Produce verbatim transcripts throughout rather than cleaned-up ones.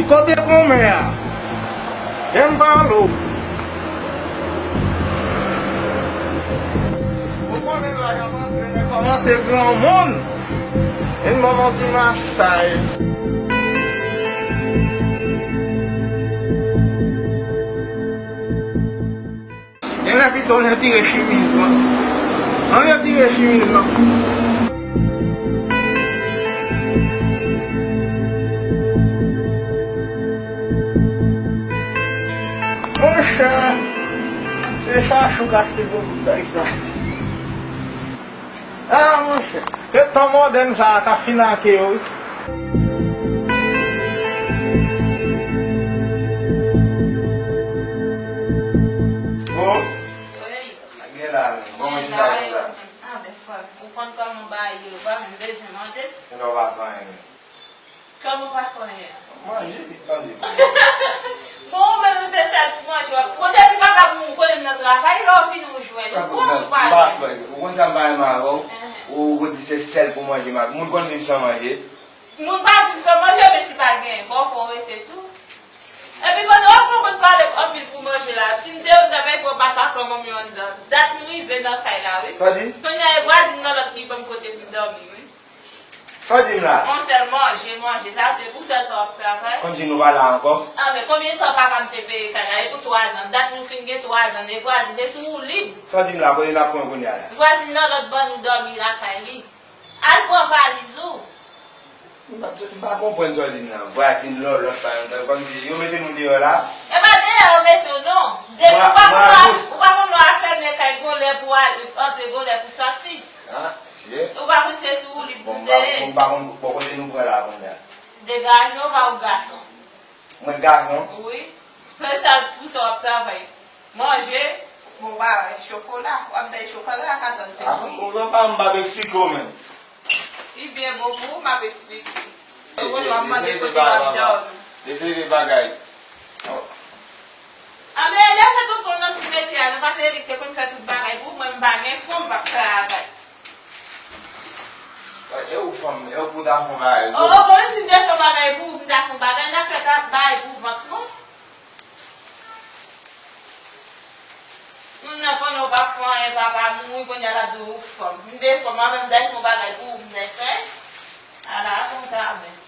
Kote kòmè a? Vin pale w. Ou konnen la y ap antre nan kòmanse granmoun. Vin ban m yon ti masaj. Genlè pito w retire chemiz lan. Ann retire chemiz lan. Monchè, se Chachou k achte gwo boutèy sa. Ah, monchè. Se tan modèn sa a k ap fin ake yo, wi. Bon. Wi. Gen la, bon, mwen chita konsa. Ah, ben, frè, ou konn kòman bagay yo, pa menm bezwen mande. Gen lè w pa fè anyen menm. Kòman w pa fè anyen? Manje, manje. Bon, ou menm se sèl pou manje w ap. Kote pi papa pou ou konnen m nan travay, lè w vini ou jwenn ou. Bon, ou pa jwenn. Ou konn sa m pa renmen avè w? Ou konn di se sèl pou manje m ap. Moun konn viv san manje? Moun pa viv san manje, men si pa gen, fò w fè w rete tou. Epi pandan w ap fè w konn pale anpil pou manje la, si m te yo m t ap pran bataklon ban m yo anndan. Dat m rive nan kay la, wi. Sa w di? Kounye a e vwazin nan lòt ki ban m kote pou m dòmi, wi. Sa w di m la? On sèl manje, manje. Sa se pou sèl sa w ap travay? Kòmsi nou pa la ankò? Ah, men konbyen tan papa m te peye kay la? E pou twa zan. Dat nou fin gen twa zan. E vwazin, e sou woulib. Sa w di m la? Kote n ap pran kounye a la? Vwazin nan lòt ban nou dòmi lakay li. Al pran valiz ou. M pa, m pa konprann sa w di m nan. Vwazin lòlòt pa yon tan. Kòmsi yo mete nou deyò la? E pa deyò yo mete w non. Depi ou pa konn lwa, ou pa konn lwa a fèmen kay, gon lè pou w al antre, gon lè pou w sòti. Ah, je. Ou pa konn se sou woulib nou te ye. Bon, m pa konn bò kote nou pran la kounye a. Degaje w pa ou gason. Mwen gason? Wi. Fè sa pou sa w ap travay. Manje. Bon, bagay, chokola. W ap bay chokola a katòz sèt wi. Ah, ou pran pa m, m p ap eksplike w menm. Li byen bon pou ou, m ap eksplike. Yo konn w ap mande kote w ap dòmi. Deside bagay. Anben, lè fè tonton nan simetyè a, nan pase li te konn fè tout bagay pou ou, mwen m pa gen fon, m p ap travay. E ou fanm, e ou pou ta fon bagay. Oh, bon, si m te fon bagay pou ou, m ta fon bagay, n ap fè ta bay pou vant nou. Moun nan konnen ou pa fè anyen, papa mouri, kounye a l ap di ou fanm. M te fanm, mwen menm, m ta fè yon bagay pou ou, m ta fè. Ala, konn sa menm.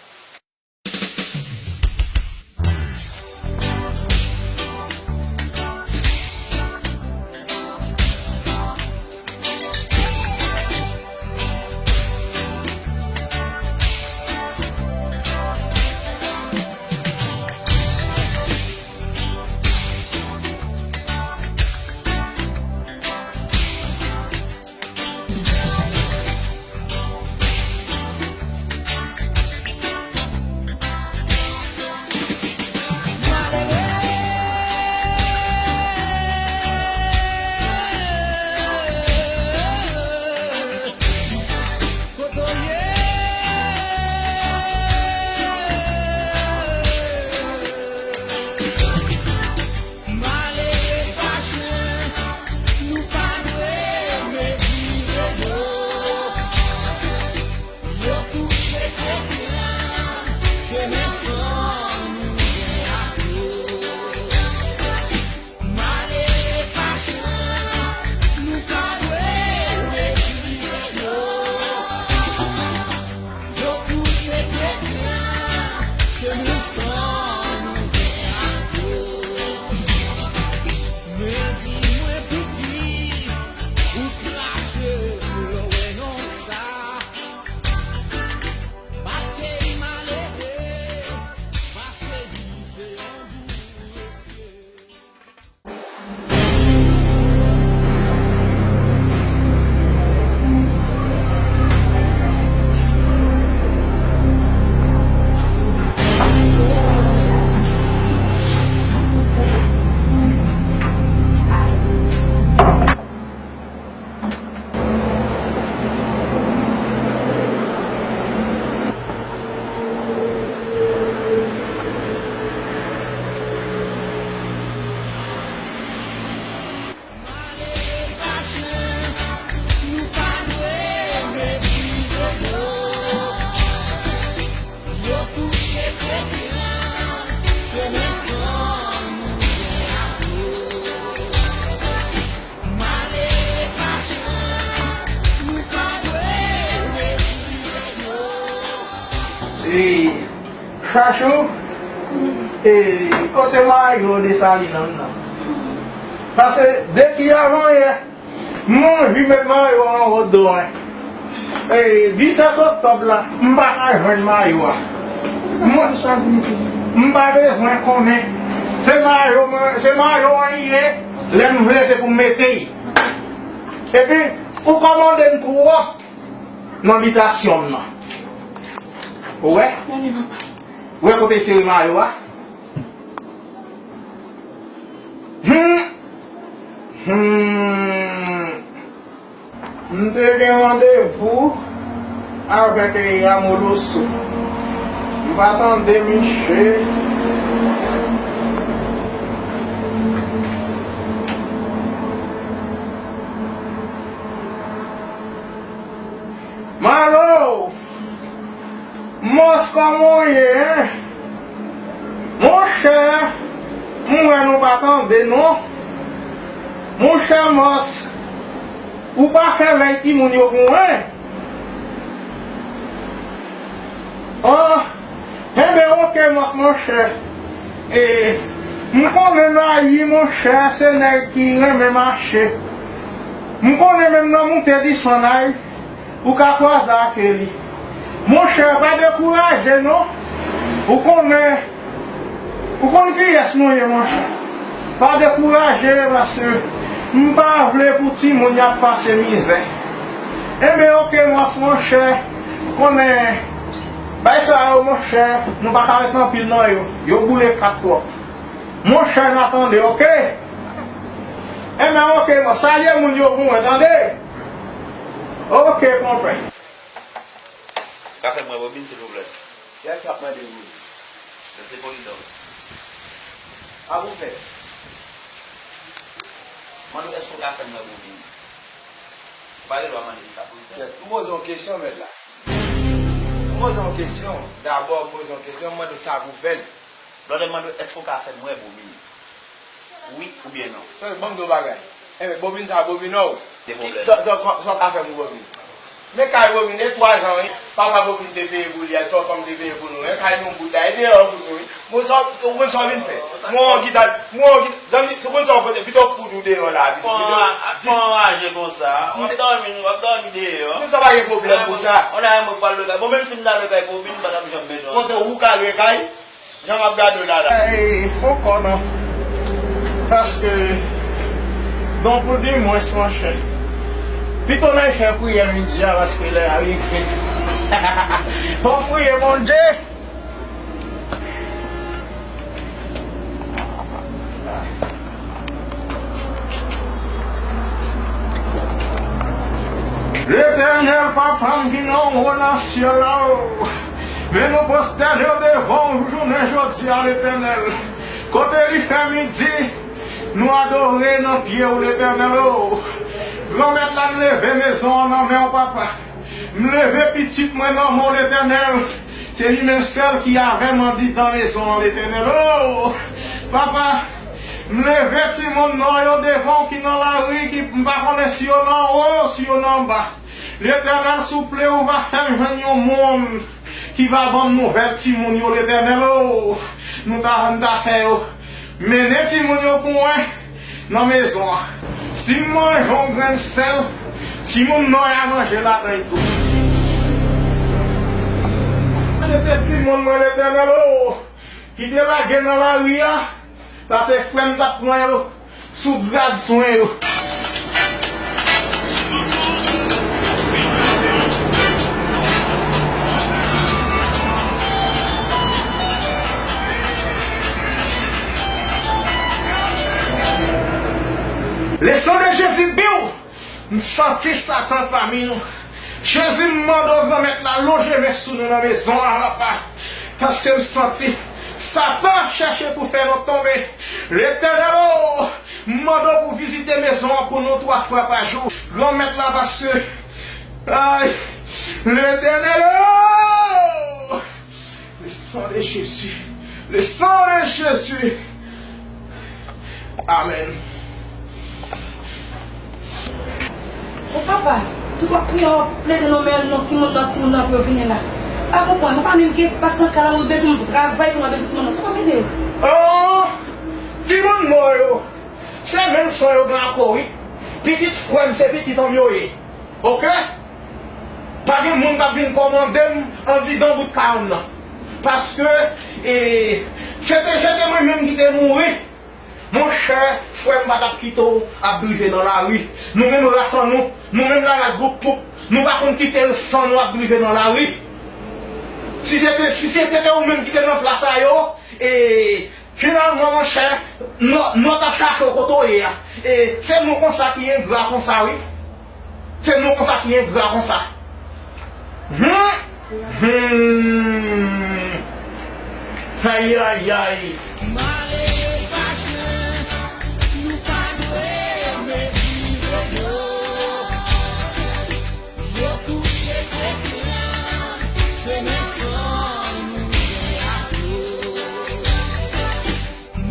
E, Chachou, e, kote mayo Desalin nan? Paske depi avanyè, m anvi met mayo anwo do mwen. E, disèt oktòb la, m pa ka jwenn mayo a. Poukisa sa ou chwazi mete li? M pa bezwen konnen. Se mayo mwen, se mayo an li ye, lè m vle se pou m mete l. Epi, ou kòmande m twòp nan bitasyon m nan. Ou wè? Gade, papa. Ou wè kote sere mayo a? Hmm. Hmm. M te gen randevou avèk Yamoloso. M pa tande misye. Malo! Mòs, kòman w ye, en? Monchè, m wè nou pa tande, non. Monchè Mòs, ou pa fè lèy timoun yo pou mwen? An, enben, oke, Mòs, monchè. E, m konnen Nayi, monchè, se nèg ki renmen mache. M konnen menm nan moute disann ay, ou ka kwaze ak li. Monchè, pa dekouraje non. Ou konnen, ou konn kiyès nou ye, monchè. Pa dekouraje, paske m pa vle pou timoun y ap pase mizè. Enben, oke, Mòs, monchè, konnen, bay sa yo, monchè, nou pa ka ret anpil nan yo. Yo boule kat twòp. Monchè, n a tande, oke? Enben, oke, Mòs, salye moun yo pou mwen, tande? Oke, konpè. Ka fè mwen bobin, silvouplè? Kiyès k ap mande bobin? Mesye Polidor. A pou fè. Mande w èske w ka fè mwen bobin? Ou pa gen dwa mande m sa pou l fè. Kiyès? M poze yon kesyon, mèt la. M poze yon kesyon. Dabò, m poze yon kesyon, m mande w sa pou fè l. Lòt lè m mande w, èske w ka fè m wè bobin? Wi oubyen non? Ban m di w bagay. Enben, bobin sa a, bobin w. Ki, sa, sa, sa, sa w ka fè pou bobin? Men kay bobin, e twa zan, wi. Papa bobin te peye pou li, tonton te peye pou nou. E kay nou bout la, e deyò fout nou, wi. Bon, sa, ou konn sa w vin fè? Mwen yon gita, mwen yon gita, zanmi, si w konn sa w pote, pito w fout ou deyò la, pito, pito. Fò anraje konsa, w ap dòmi, w ap dòmi deyò. Men sa pa gen pwoblèm pou sa. On a yon mwen k pral lwe kay. Bon, menm si m ta lwe kay bobin, m pa t ap janm bezwen. Kote ou ka lwe kay? Jan m ap gade w la la. Ey, poko non. Paske, donk ou di mwens, monchè. Pito n al fè priyè midi a, paske lè a rive. Fò m priye Bondye. Letènèl, Papa m ki nan wo nan syèl la, o, men nou pwostène w devan w jounen jodi a, Letènèl. Kote li fè midi, nou adore nan pye w, Letènèl, o. Granmèt la, m leve mezon an nan men w, Papa. M leve pitit mwen nan men w, Letènèl. Se li menm sèl ki avè m andidan mezon an, Letènèl. O, Papa, m leve timoun nò yo devan w ki nan lari, ki m pa konnen si yo nan wo, si yo nan ba. Letènèl, souple, ou va fè m jwenn yon moun ki va ban m nouvèl timoun yo, Letènèl. O, nou ta, nou ta fè yo. Mennen timoun yo pou mwen nan mezon an. Si m manje yon grenn sèl, timoun nò y a manje ladan l tou. Se te timoun mwen, Letènèl, o, ki te lage nan lari a, paske frè m t ap pran yo sou grad swen yo. Le sang de Jésus, biw! M santi Satan pami nou. Jezi, m mande w, Granmèt la, lonje men sou nou nan mezon an, Papa. Paske m santi Satan chèche pou fè nou tonbe. Letènèl, o, m mande w pou vizite mezon an pou nou twa fwa pa jou. Granmèt la, paske, ay, Letènèl, o, le sang de Jésus, le sang de Jésus. Amèn. O papa, tout w ap priye, w ap plede non men non timoun nan, timoun nan pou yo vini la. Pa konprann, ou pa menm gen espas nan kay la, ou bezwen yon travay pou mwen bezwen timoun nan. Ou pa mele. Oh! Timoun mò yo, se menm san yo gen ak ou, wi. Pitit frè m, se pitit an m yo ye. Oke? Pa gen moun k ap vin kòmande m andidan bout kay an nan. Paske, e, se te, se te mwen menm ki te mouri. Monchè, frè m pa t ap kite w ap drive nan lari. Nou menm ras an nou, nou menm laras gwoup Pouk, nou pa konn kite san nou ap drive nan lari. Si se te, si se, se te ou menm ki te nan plas a yo, e, finalman, monchè, nou, nou t ap chache w kote w ye a. E, se nou konsa ki engra konsa, wi. Se nou konsa ki engra konsa. Hmm. Hmm. Ayayay. Malere pa chen, nou pa dwe meprize yo. Yo tou se kretyen, se menm san nou gen ak yo.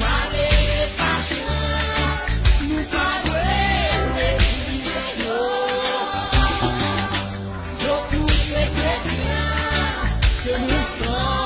Malere pa chen, nou pa dwe meprize yo. Yo tou se kretyen, se menm san